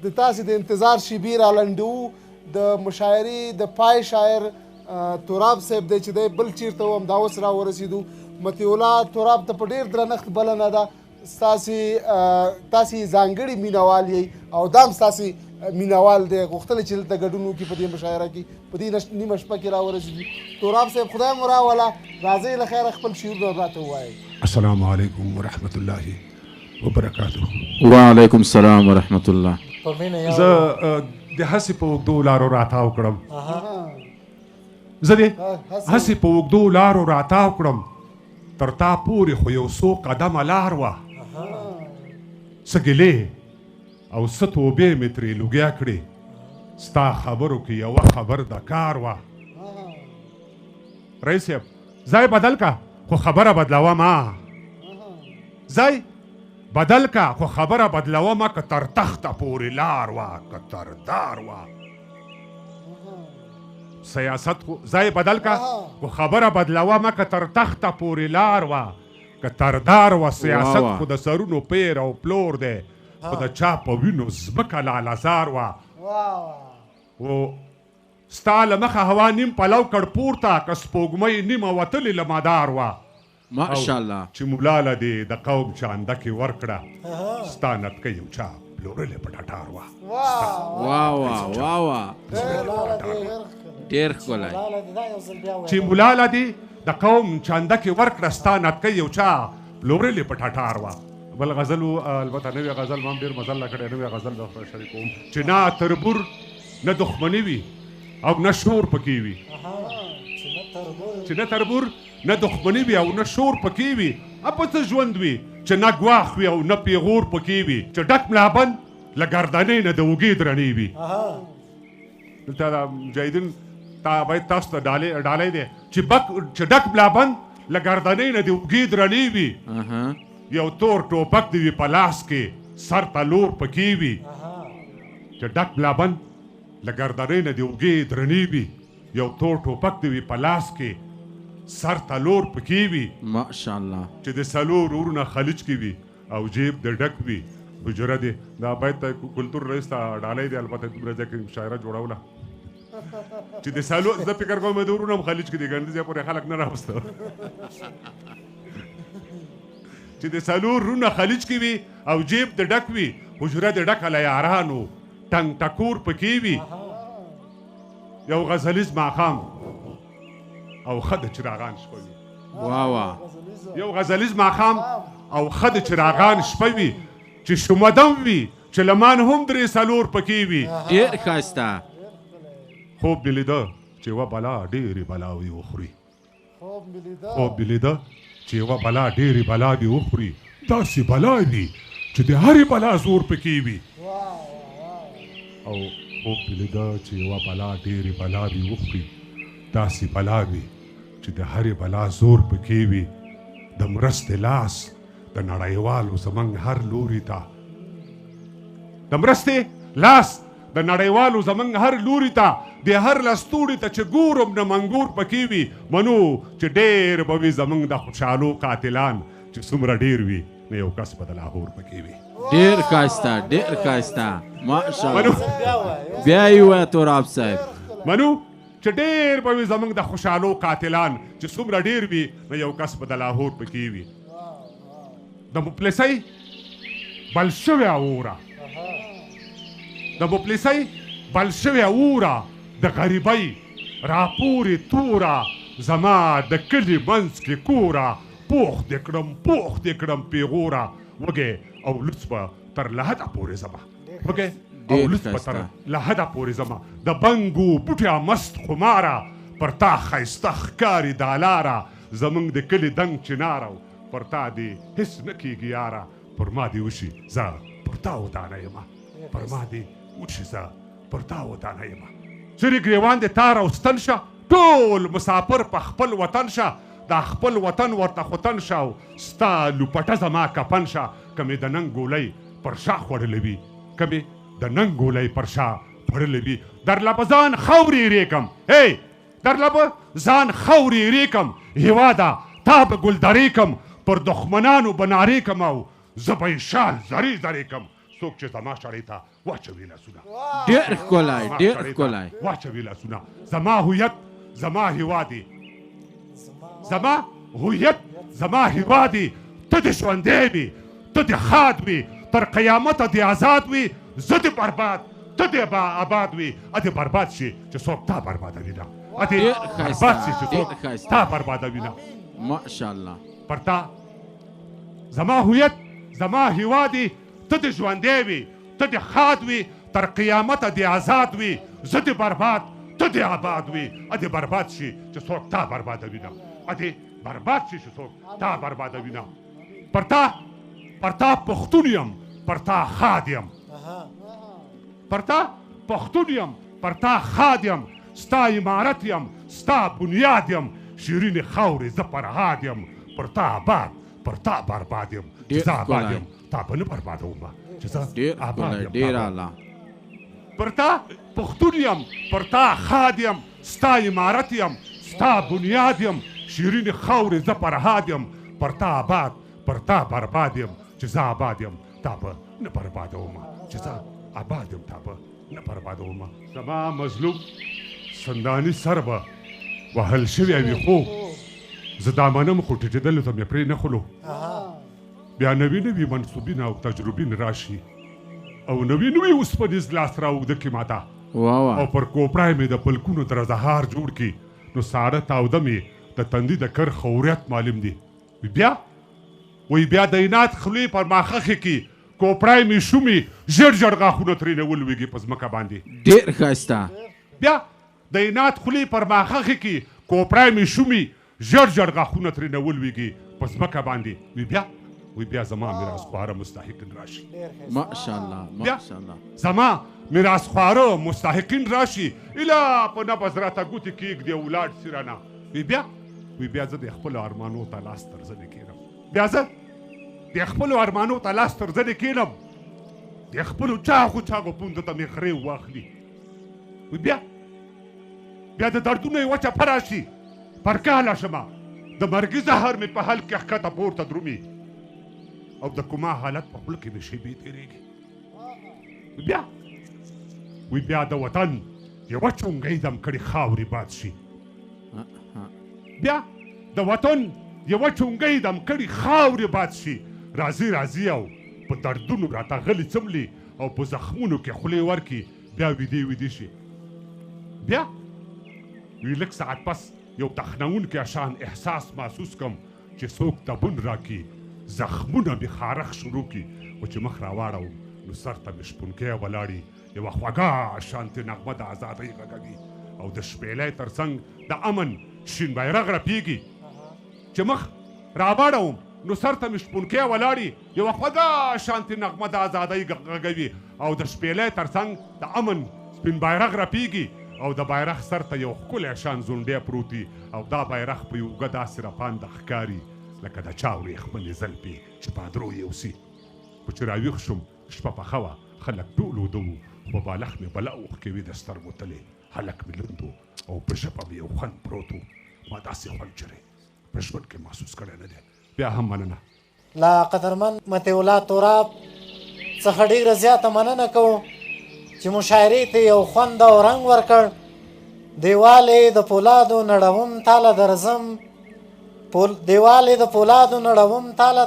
د تاسې د انتظار شیبې را لنډوو. د مشاعرې د پای شاعر تراب صاحب دی چې دی بل چیرته و، همدا اوس را ورسېدو. مطیع الله تراب ته په ډېر درنښت بلنه ده. ستاسې تاسې ځانګړي مینوال یئ او دا هم ستاسې مینوال دی، غوښتل چې دلته ګډون وکړي په دې مشاعره کې، په دې نیمه شپه کې را ورسېدو. تراب صاحب خدای مو راوله، راځئ له خیره خپل شعرونه راته ووایئ. السلام علیکم ورحمت الله وبرکاته. وعلیکم السلام ورحمت الله. زه د هسې په اوږدو لارو راتاو کړم، زه دې هسې په اوږدو لارو راتاو کړم، تر تا پورې خو یو څو قدمه لار وه، څه ګیلې او څه توبې مې ترې لوګیا کړې، ستا خبرو کې یوه خبر د کار وه. رئیس صاحب ځای بدل که خو خبره بدلوه ما، ځای بدل که خو خبره بدلوه ما، که تر تخته پورې لار وه که تر دار وه. سیاست خو ځای بدل که خو خبره بدلوه ما، که تر تخته پورې لار وه که تر دار وه. سیاست خو د سرونو پیر او پلور دی، خو د چا په وینو ځمکه لالهزار وه. و ستا له مخه هوا نیم پلو کړ پورته، که سپوږمۍ نیمه وتلې له مدار وه. ماشاءالله. چې ملا له دې د قوم چانده کې ورکړه، ستا نتکۍ یو چا پلورلې په ټټار وه. وا وا وا وا، ډېر ښکلی. چې ملا له دې د قوم چانده کې ورکړه، ستا نتکۍ یو چا پلورلې په ټټار وه. بل غزل و، البته نوی غزل ما هم ډېر مزل کړی، نوی غزل به سره شریکوم. چې نه تربور نه دښمني وي او نه شور پکې وي، چې نه تربور نه دښمني وي او نه شور پکې وي، په څه ژوند وي چې نه ګواښ وي او نه پیغور پکې وي، چې ډک ملابند له ګردنۍ نه د اوږې درنې وي. دلته دا مجاهدین تا باید تاسو ته ډالۍ دی چې ډک ملابند له ګردنۍ نه د اوږې درنې وي، یو تور ټوپک دی وي په لاس کې، سر ته لور پکې وي. چې ډک ملابند له ګردنۍ نه د اوږې درنې وي، یو تور ټوپک دی وي په لاس کې، سر ته لور پکې وي. ماشاءالله. چې د څلور ورونه خلیج کې وي او جیب د ډک وي، حجره دی. دا باید ته کلتور رئیس ته ډالۍ دی، البته دومره ځای کې مشاعره جوړوله چې د څلور، زه فکر کوم د ورونه هم خلیج کې دي، ګڼ ځای پورې خلک نه راوسته. چې د څلور ورونه خلیج کې وي او جیب د ډک وي، حجره د ډکه له یارانو، ټنګ ټکور پکې وي. یو غزلیز ماښام او ښه د چراغان شپه وي. وا وا. یو غزلیز ماښام او ښه د چراغان شپه وي، چې شمدم وي، چې له مان هم درې څلور پکې وي. ډېر ښایسته. خوب مې لیده چې یوه بلا ډېرې بلاوې وخوري، خوب مې لیده چې یوه بلا ډېرې بلاوې وخوري، داسې بلا وي چې د هرې بلا زور پکې وي. او خوب مې لیده چې یوه بلا ډېرې بلاوې وخوري، داسې بلا وي چې د هرې بلا زور پکې وي. د مرستې لاس د نړیوالو زموږ هر لوري ته، د مرستې لاس د نړیوالو زموږ هر لوري ته، د هر لستوړي ته چې ګورم نه منګور پکې وي. منو چې ډېر به وي زموږ د خوشحالو قاتلان، چې څومره ډېر وي نه یو کس به د لاهور پکې وي. ډېر ښایسته، ډېر ښایسته، ماشاءالله. بیا یې ووایه تراب صاحب. منو چې ډېر به وي زموږ د خوشحالو قاتلان، چې څومره ډېر وي نه یو کس به د لاهور پکې وي. د مفلسۍ بل شوې اوره، د مفلسۍ بل شوې اوره، د غریبۍ راپورې توره، زما د کلي منځ کې کوره، پوخ دې کړم پوخ دې کړم پیغوره، وږی او لوڅ به تر لحده پورې ځمه، وږی او لوڅ به تر لحده پورې ځمه. د بنګو بوټی مست خماره، پر تا ښایسته ښکاري دا لاره، زموږ د کلي دنګ چناره، پر تا دې هېڅ نه کېږي یاره، پر ما دې وشي زه پر تا ودانه یمه، پر ما دې وشي زه پر تا ودانه یمه. څرې ګریوان دې تار او ستن شه، ټول مسافر په خپل وطن شه، دا خپل وطن ورته خوتن شه، او ستا لوپټه زما کفن شه. که مې د ننګ ګولۍ پر شا خوړلې وي، که مې د ننګ ګولۍ پر شا خوړلې وي، درله به ځان خاورې ایرې کم، هی درله به ځان خاورې ایرې کم، هېواده تا به ګلدرې کم، پر دښمنانو به نارې کم، او زه به یې شال ذرې ذرې کم. څوک چې زما شړۍ ته واچوي لاسونه. ډېر ښکلی، زما ډېر شړۍ ته ښکلی. واچوي لاسونه. زما هویت زما هیواد دی، زما هویت زما هیواد دی، ته دې ژوندی وي، ته دې ښاد وي، تر قیامته دې آزاد وي، زه دې برباد، ته دې با آباد وي، ا دې برباد شي چې څوک تا بربادوي نه، ا دې ډېر ښایسته، برباد شي چې ډېر څوک ښایسته. تا بربادوي نه. ماشاءالله. پر تا زما هویت زما هیواد دی، ته دې ژوندی وي، ته دې ښاد وي، تر قیامته دې آزاد وي، زه دې برباد، ته دې آباد وي، ا دې برباد شي چې څوک تا بربادوي نه، ا دې برباد شي چې څوک تا بربادوي نه. پر تا، پر تا پښتون یم، پر تا ښاد یم، پر تا پښتون یم، پر تا ښاد یم، ستا امارت یم، ستا بنیاد یم، شیرینې خاورې زه فرهاد یم، پر تا آباد، پر تا برباد یم، چې ډېر زه آباد ښکلی. یم تا به نه بربادوم، چې زه ډېر آباد ښکلی، یم ډېر تا به. اعلی. پر تا پښتون یم، پر تا ښاد یم، ستا امارت یم، ستا بنیاد یم، شیرینې خاورې زه فرهاد یم، پر تا آباد، پر تا برباد یم، چې زه آباد یم تا به نه بربادوم، چې زه آباد یم تا به نه بربادوم. زما مظلوم سنداني سر به وهل شوی وي، خو زه دا منم، خو ټیټېدلو ته مې پرې نه خلو. بیا نوي نوي منسوبین او تجربین راشي او نوي نوي اوسپنیز لاس را اوږده کړي ماته، وا وا. او پر کوپړای مې د پلکونو درزهار جوړ کړي، نو ساړه تاوده مې د تندي د کر خوریت معلوم دي. بیا وی بیا د عناد خولې پر ما خښې کړي، کوپړای مې شومې ژر ژر غاښونه ترېنه ولوېږي په ځمکه باندې. ډېر ښایسته. بیا د عناد خولې پر ما خښې کړي، کوپړای مې شومې ژر ژر غاښونه ترېنه ولوېږي په ځمکه باندې. وی بیا، وی بیا زما میراث خواره مستحقین راشي. ماشاءالله، بیا ماشاءالله. زما میراث خواره مستحقین راشي، اله په نبض راته ګوتې کېږدي او ولاړ سي رانه. وی بیا، وی بیا زه د خپلو ارمانو ته لاس تر زنې کښېنم، بیا زه د خپلو ارمانو ته لاس تر زنې کښېنم، د خپلو چاغو چاغو پوندو ته مې غرې واخلي. وی بیا، بیا د دردونو یوه چپه راشي، پر کاله شمه، د مرګي زهر مې په حلق کې ښکته پورته درومي او د کوما حالت په خوله کې مې شیبې تېرېږي. بیا، وی بیا د وطن یوه چونګۍ دم کړې خاورې باد شي، بیا د وطن یوه چونګۍ دم کړې خاورې باد شي، راځي راځي او په دردونو راته غلي څملي او په زخمونو کې خولې ورکړي، بیا ویدې ویدې شي. بیا وی لږ ساعت پس یو تخنوونکی شان احساس محسوس کم چې څوک تبون راکړي، زخمونه مې خارښ شروع کړي، خو چې مخ راواړوم نو سر ته مې شپونکی ولاړي، یوه خوږه شانتې نغمه د ازادۍ غږوي او د شپېلۍ تر څنګ د امن شین بیرغ رپېږي. چې مخ راواړوم نو سر ته مې شپونکی ولاړي، یوه خوږه شانتې نغمه د ازادۍ غږوي او د شپېلۍ تر څنګ د امن سپین بیرغ رپېږي او د بیرغ سر ته یو ښکلی شان زونډی پروت وي او دا بیرغ په یو اوږه داسې رپانده ښکاري لکه د چا ورېښمنې زلفې چې پادرو یې اوسي. خو چې راویښ شوم شپه پخه وه، خلک ټول اوده وو، خو په بالښت مې بلا اوښکې وې د سترګو تلې، هلک مې لوند و او په ژبه مې یو خوند پروت و. ما داسې خوند چېرې په ژوند کې محسوس کړی نه دی. بیا هم مننه. له قدرمن مطیع الله تراب څخه ډېره زیاته مننه کوو چې مشاعرې ته یو خوند او رنګ ورکړ. دیوال یې د پولادو نړوم تاله درځم، دیوال یې د پولادو نړوم تاله